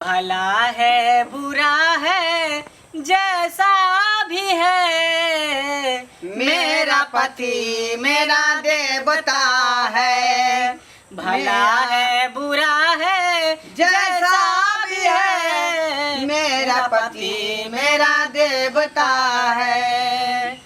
भला है बुरा है जैसा भी है, मेरा पति मेरा देवता है। भला है बुरा है जैसा भी है, मेरा पति मेरा देवता है।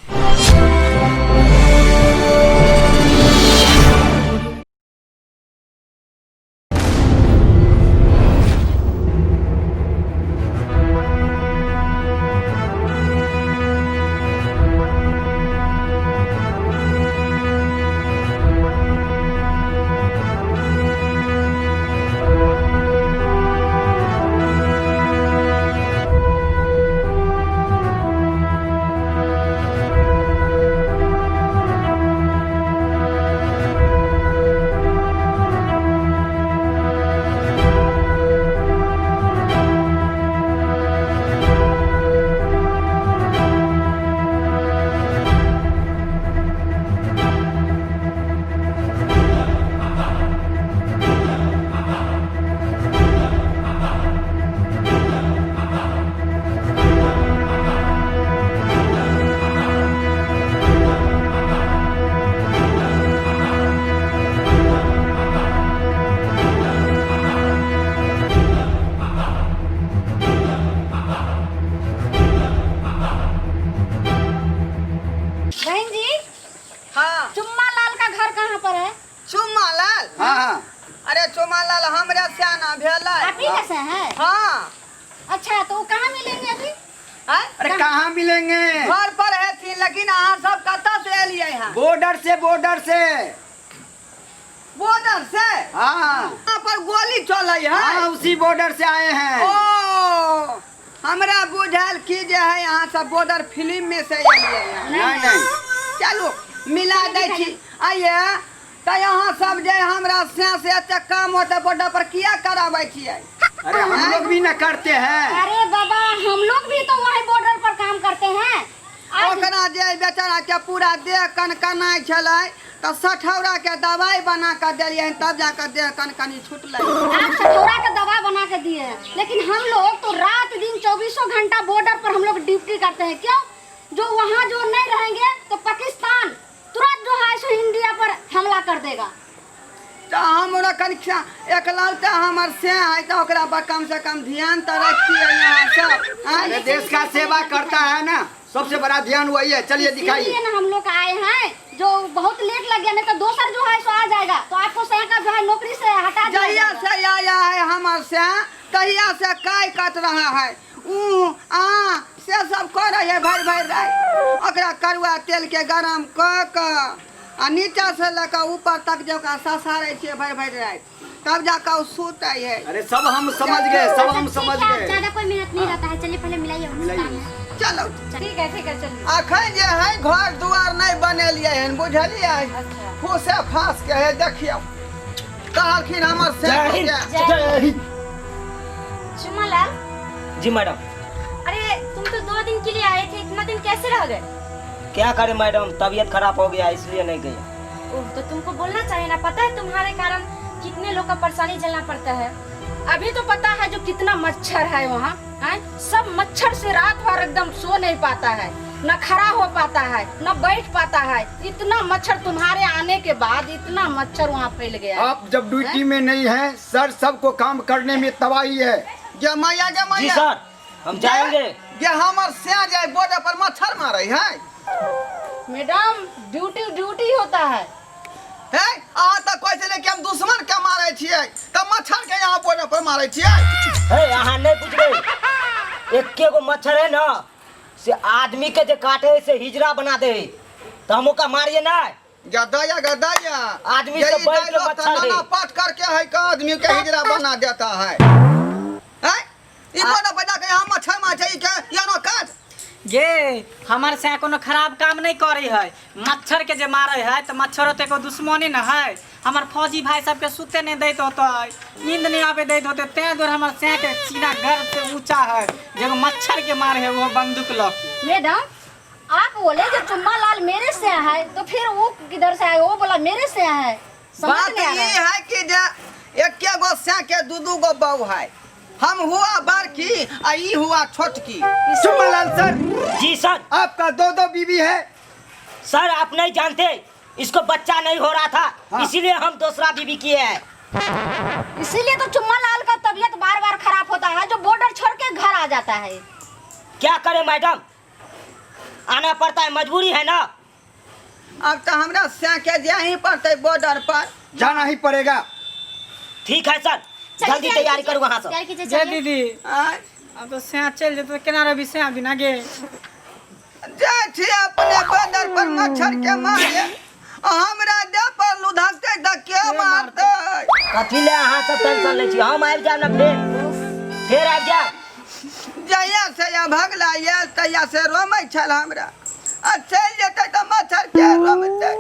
बहन जी। हाँ। चुम्मा लाल का घर कहाँ पर है? चुम्मा लाल? हाँ हाँ। अरे चुम्मा लाल हमरा सियाना भेलै। आप ही कैसे हैं? हाँ। अच्छा, तो वो कहाँ मिलेंगे अभी? आँय? अरे कहाँ मिलेंगे? घर पर हेथिन, लेकिन अहाँ सब कतऽ से एलियै हँ? बॉर्डर से, बॉर्डर से। बॉर्डर से? हाँ। वहाँ पर गोली चलै है? हाँ, उसी बॉर्डर से आए हैं। ओ, हमरा बुझायल की जे है अहाँ सब बॉर्डर फिल्म में से एलियै हँ। नहीं नहीं। चलू मिला दै छी। आइए तऽ अहाँ सब जे हमरा से से एते काम होते बॉर्डर पर किया कराबै छियै? अरे हम लोग भी न करते हैं। अरे बाबा, हम लोग भी तो वही बॉर्डर पर काम करते हैं। आज ओकरा जे बेचारा के पूरा देह कनकनाइ छलै तऽ सठौरा के दवाई बना कऽ देलियै, तब जाकऽ देह कनकनी छुटलै। आप सठौरा के दवा बना के दिए हैं, लेकिन हम लोग तो रात दिन चौबीसों घंटा बॉर्डर पर हम लोग ड्यूटी करते हैं। क्यों? जो वहाँ जो नहीं रहेंगे तो पाकिस्तान तुरंत जो है सो इंडिया पर हमला कर देगा। तऽ हमरो कनि एकलौता हमर से है, तऽ ओकरा पर कम से कम ध्यान तऽ रखतियै यहाँ सब। आँय? अरे देश का सेवा करता है ना, सबसे बड़ा ध्यान वही है। चलिए दिखाइए। इसीलिए ना हम लोग आए हैं, जो बहुत लेट लग गया, नहीं तो दोसर जो है सो आ जाएगा तो आपको सह का जो है नौकरी से हटा दिया जहिया जाएगा। से आया है हमर से तहिया से काय कट रहा है, ऊ आ से सब करे है भरि भरि राति। ओकरा करुआ तेल के गरम कऽ कऽ आ नीचा से लऽ कऽ ऊपर तक जे ओकरा ससारै छियै भरि भरि राति, तब जाकऽ ओ सुतै है। अरे सब हम समझ गए, सब हम अच्छा, समझ ठीक है, गए। ज्यादा कोई मेहनत नहीं रहता है। चलिए पहले मिलाइए उनसे मिलाइए। काम है। चलो ठीक है, ठीक है, चलिए। अखन जे है घर दुआर नहीं बनेलियै हन, बुझलियै? अच्छा। फूसे फास के है, देखियौ कहलखिन हमर से जय हिंद, जय हिंद। चुम्मा लाल। जी मैडम। अरे तुम तो 2 दिन के लिए आए थे, इतना दिन कैसे रह गए? क्या करें मैडम, तबीयत खराब हो गया इसलिए नहीं गया। ओह, तो तुमको बोलना चाहिए ना, पता है तुम्हारे कारण कितने लोग का परेशानी झेलना पड़ता है। अभी तो पता है जो कितना मच्छर है वहाँ, हैं? सब मच्छर से रात भर एकदम सो नहीं पाता है, न खड़ा हो पाता है, न बैठ पाता है। इतना मच्छर तुम्हारे आने के बाद इतना मच्छर वहाँ फैल गया है। आप जब ड्यूटी में नहीं है सर, सबको काम करने में तबाही है। गे मैया, गे जी मैया। सर, हम जाएंगे। गे हमर से जाए बॉर्डर पर मच्छर मारे है। मैडम, ड्यूटी ड्यूटी होता है। हे, अहाँ तऽ कहै छलियै कि हम दुश्मन के मारै छियै, तऽ मच्छर के यहाँ बॉर्डर पर मारै छियै। हे, अहाँ नहीं बुझबै, एके गो मच्छर है ना से आदमी के जे काटे है से हिजड़ा बना दे है, तऽ हम ओकरा मारिए ना। गदया गदया। आदमी से यही बढ़ के डायलॉग मच्छर तो है। नाना पाठ करके है का आदमी के हिजड़ा बना देता है। हैं? ई बॉर्डर पर जाके यहाँ मच्छर मारै छै, ई के यानो काट। गे हमर से कोनो खराब काम नहीं करे है, मच्छर के जे मारे है तो मच्छरो तो एगो दुश्मनी न है। हमर फौजी भाई सबके सुते नहीं दैत होते, नींद नहीं आबे दैत होते, तें दुआरे हमर से के सीना घर से ऊंचा है, जेगो मच्छर के मारे है वो बंदूक लऽ के। मैडम, आप बोले जो चुम्मा लाल मेरे से है, तो फिर वो किधर से आए? वो बोला मेरे से है। समझ बात नहीं आ रहा ई है। है कि जे एके गो से के दू दू गो बहू है। हम हुआ बड़की आ ई हुआ छोटकी। चुम्मालाल सर। जी सर। आपका दो दो बीवी है। सर आप नहीं जानते, इसको बच्चा नहीं हो रहा था। हाँ। इसीलिए हम दूसरा बीवी किए हैं। इसीलिए तो चुम्मा लाल का तबीयत बार बार खराब होता है, जो बॉर्डर छोड़ के घर आ जाता है। क्या करें मैडम, आना पड़ता है, मजबूरी है ना। अब तो हमरा सैके जाए ही पड़ते बॉर्डर पर। जाना ही पड़ेगा। ठीक है सर, चलिए, जल्दी तैयारी कीजिए, करो वहाँ से। तैयारी कीजिए, जय चलिए। दीदी। आँय? अब तो सैया चलि जेतै, केना रहबी सैया बिना गे? जाइ छी अपने बॉर्डर पर मच्छर के मारे, आ हमरा देह पर लुधकतै तऽ के मारतै? कथी ले अहाँ सब टेंशन लै छी, हम आबि जायब ने, फेर फेर आबि जायब। जहिया से या भगला आयल तहिया से रोमै छल हमरा, आ चलि जेतै तऽ मच्छर के रोमतै?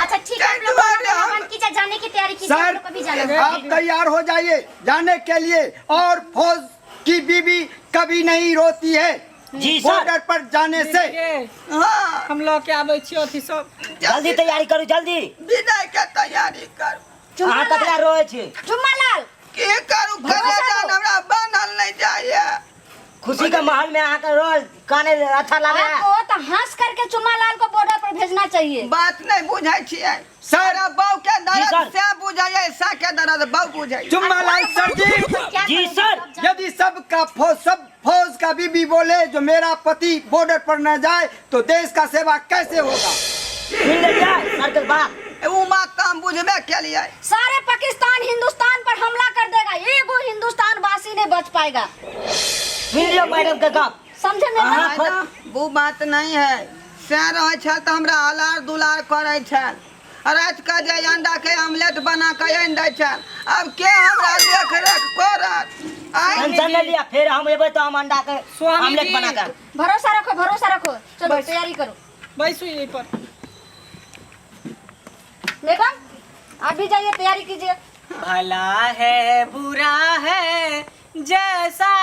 अच्छा ठीक है, आप लोग दुआरे खाना हम- बंद कीजिए, जाने की तैयारी कीजिए, हम सर लोग को भी जाना है। आप तैयार हो जाइए जाने के लिए, और फौज की बीवी कभी नहीं रोती है जी सर। बॉर्डर पर जाने से। गे, हाँ। हम लऽ के आबै छी अथी सब। जल्दी तैयारी करू, जल्दी। विदाई के तैयारी करू। अहाँ ककरा रोए छी? चुम्मा लाल। की करू, करे जान हमरा बान्हल नहीं जाइए। खुशी के माहौल में अहाँके रोल काने अच्छा लगे है। आपको तो हंस करके चुम्मा लाल को बॉर्डर पर भेजना चाहिए। बात नहीं बुझै छियै सर। बहू के जी दर्द सर। से बुझैए, सा के दर्द बहू बुझैए। चुम्मालाल सर जी। क्या जी करेंगे? सर। अब जाओ। यदि सबका फौज, सब फौज का बीबी बोले जो मेरा पति बॉर्डर पर न जाए तो देश का सेवा कैसे होगा? सुन लेलियै सर के बात? उ बात तऽ हम बुझबे केलियै। सारे पाकिस्तान हिंदुस्तान पर हमला कर देगा, एगो हिंदुस्तान वासी नहीं बच पाएगा। सुन लियौ मैडम के गप। समझे मेरे अहाँ बात? वो बात नहीं है, से रहै छल तऽ हमरा अलार दुलार करै छल, राति के जे अंडा के ऑमलेट बना के आनि दै छल। आब के हमरा देख रेख करत? आँय? टेंशन नहीं लिया, फिर हम एबै तो हम अंडा के स्वामी ऑमलेट जी। बना के। भरोसा रखो, भरोसा रखो, चलो बस। तैयारी करो। बैसू यही पर। मैडम आप भी जाइए, तैयारी कीजिए। भला है बुरा है जैसा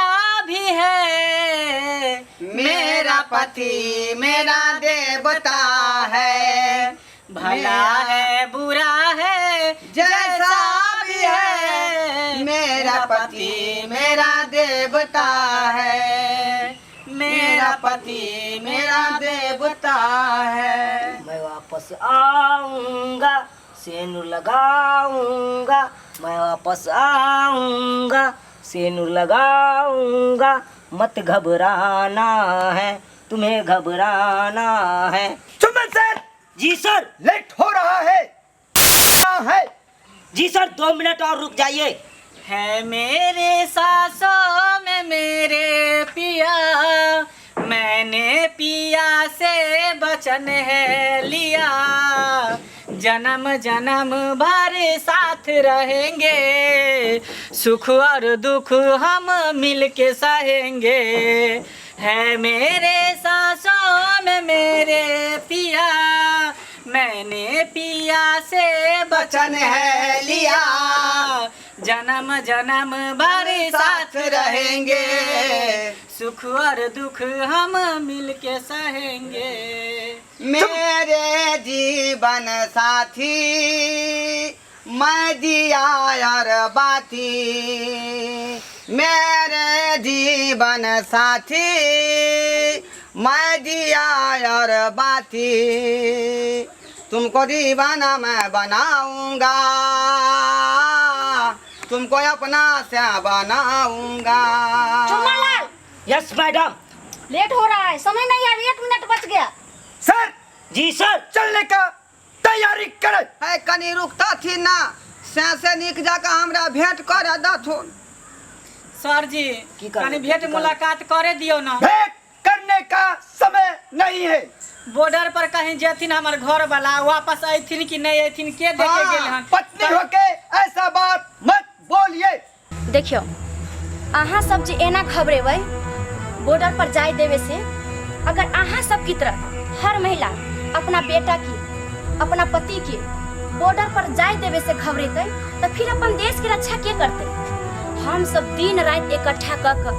भी है, मेरा पति मेरा देवता है। भला है बुरा है जैसा भी है, मेरा पति मेरा देवता है। मेरा पति मेरा देवता है। मैं वापस आऊंगा, सेनुर लगाऊंगा, मैं वापस आऊंगा, सेनुर लगाऊंगा, मत घबराना है, तुम्हें घबराना है। चुम्बन सर। जी सर। लेट हो रहा है, है। जी सर, 2 मिनट और रुक जाइए। है मेरे सासों में मेरे पिया, मैंने पिया से वचन है लिया, जन्म जन्म भर साथ रहेंगे, सुख और दुख हम मिल के सहेंगे। है मेरे सासों में मेरे पिया, मैंने पिया से वचन है लिया, जन्म जन्म भर साथ रहेंगे, सुख और दुख हम मिल के सहेंगे। मेरे जीवन साथी मैं दिया और बाती, मेरे जीवन साथी मैं दिया और बाती, तुमको दीवाना मैं बनाऊंगा, तुमको अपना से बनाऊंगा। चुम्मालाल। Yes madam. लेट हो रहा है, समय नहीं है, 1 मिनट बच गया। सर। जी सर। चलने का तैयारी करे। है कनी रुकता थी ना, से से निक जाकर हमरा भेंट कर दथुन। सर जी, की करबै? कनी भेंट की करबै? मुलाकात करे दियौ ना। भेंट करने का समय नहीं है। बॉर्डर पर कहीं जेथिन हमर घर वाला, वापस अयथिन कि नहीं अयथिन के देखे हाँ, गेल हन। पत्नी होके ऐसा बात मत बोलिए। देखियो अहाँ सब जे एना घबरेबै बॉर्डर पर जाय देवे से, अगर अहाँ सब की तरह हर महिला अपना बेटा की, अपना पति के बॉर्डर पर जाय देवे से घबरेतै तऽ फिर अपन देश के रक्षा के करतै? हम सब दिन राति इकट्ठा कऽ कऽ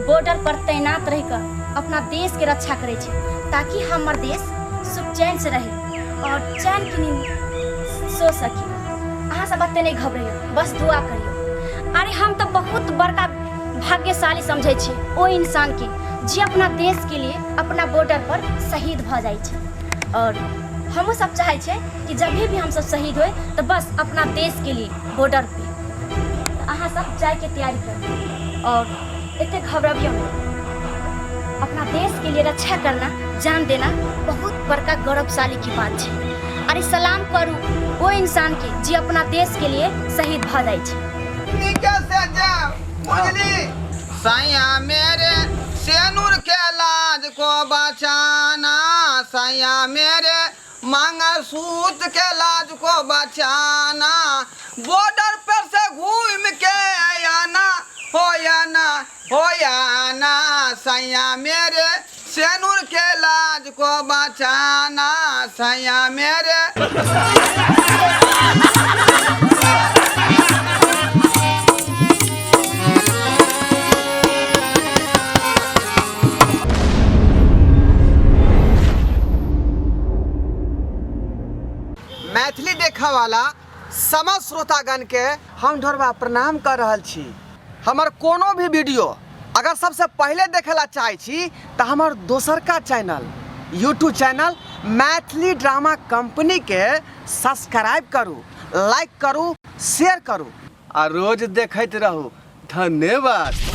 बॉर्डर पर तैनात रहि कऽ अपना देश के रक्षा करै छी, ताकि हमर देश सुख चैन से रहे और चैन के नींद सो सकी। अहाँ सब एते नहीं घबरैयौ, बस दुआ करियौ। अरे हम तऽ बहुत बड़का भाग्यशाली समझै छी ओ इंसानके जे अपना देशके लिए अपना बॉर्डर पर शहीद भऽ जाइ छै। और हमहूँ सब चाहै छियै कि जब भी हमसब शहीद होइ तऽ बस अपना देशके लिए बॉर्डर पे। तऽ अहाँ सब जाइके तैयारी करू और एते घबरबियौ नहि। अपना देश के लिए रक्षा करना, जान देना बहुत बड़का गौरवशाली की बात छै। अरे सलाम करू ओ इंसान के जे अपना देश के लिए शहीद भऽ जाइ छै। नीके से जाओ बुझली। सैया मेरे सेनुर के लाज को बचाना, सैया मेरे मंगलसूत्र के लाज को बचाना, बॉर्डर पर से घूम के आना, हो आना हो आना, सैया मेरे सेनुर के लाज को बचाना, सैया मेरे। मैथिली देखऽ वाला समस्त श्रोतागण के हम ढोरबा प्रणाम कर रहल छी। हमर कोनो भी वीडियो अगर सबसे पहले देखे ला चाहे छी तो हमर दोसरका channel YouTube channel Maithili drama company के सब्सक्राइब करू, लाइक करू, शेयर करू आ रोज देखैत रहू। धन्यवाद।